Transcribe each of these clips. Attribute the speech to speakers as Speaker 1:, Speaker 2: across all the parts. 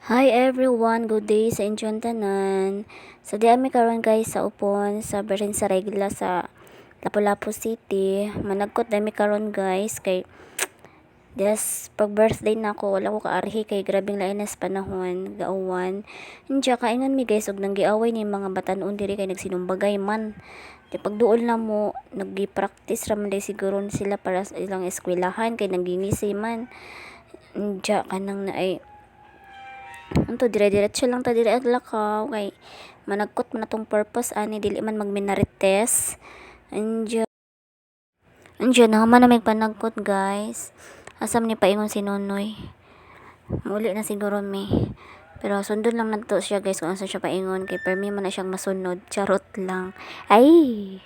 Speaker 1: Hi everyone, good day sa inyong tanan. So di ami karon, guys, sa Upon sa Birhen sa Regla sa Lapu-Lapu City. Managkot dami karon, guys, kay des pag birthday na ako wala ko kaarhi kay grabeng lain nas panahon, gauwan. Unya kaingon mi, guys, og nanggiaway ni mga batan-on diri kay nagsinumbagay man. Di pagduol na mo, nagi-practice ra man day siguro sila para sa ilang eskwelahan kay nanggingisi man. Unya kanang naay unto, dire-diretso lang ta diri ag lakaw kay managkot man atong purpose ani, dili man magminarites. Unya unya nahuman na mig panagkot, guys. Asa man ni paingon si Nonoy? Muli na siguro mi. Pero sundon lang nato siya, guys, kung asa siya paingon kay permi man na siyang masunod. Charot lang. Ay!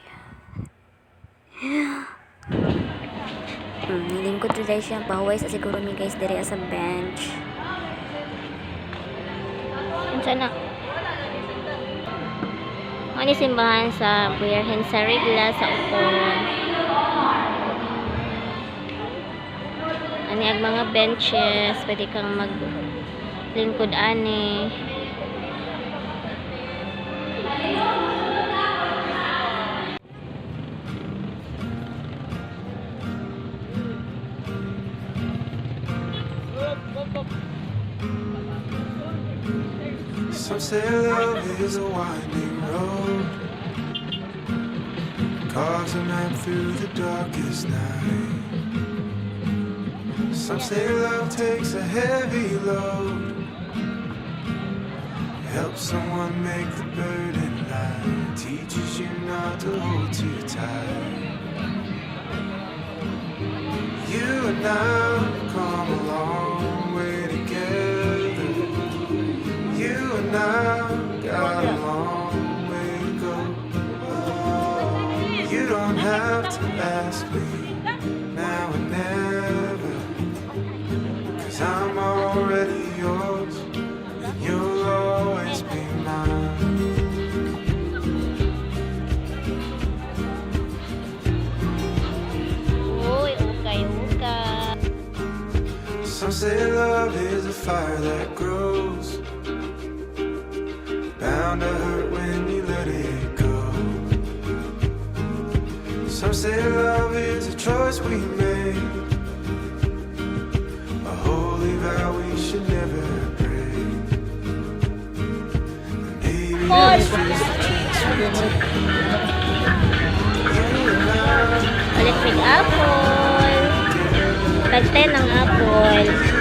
Speaker 1: Nilingkod rin dahil siya. Pahuway sa siguro mi, guys, diri sa bench. Unsa na? Ano simbahan sa Birhen sa Regla sa Upon. Ani ang mga benches, pwede kang mag lingkod ani.
Speaker 2: Some say love is a winding road, carves a map through the darkest night. Some say love takes a heavy load, helps someone make the burden light, teaches you not to hold too tight. You and I have come a long way together. You and I got a long way to go. You don't have to ask me now or never, 'cause I'm already yours, and you'll always be mine.
Speaker 1: Uy, ukay, ukay.
Speaker 2: Some say love is a fire that grows, bound to hurt when you let it go. Some say love is a choice we make, a holy vow we should never break. And maybe that's just the chance we take. You and I
Speaker 1: Ulit mig apple. Tag 10 ang apple.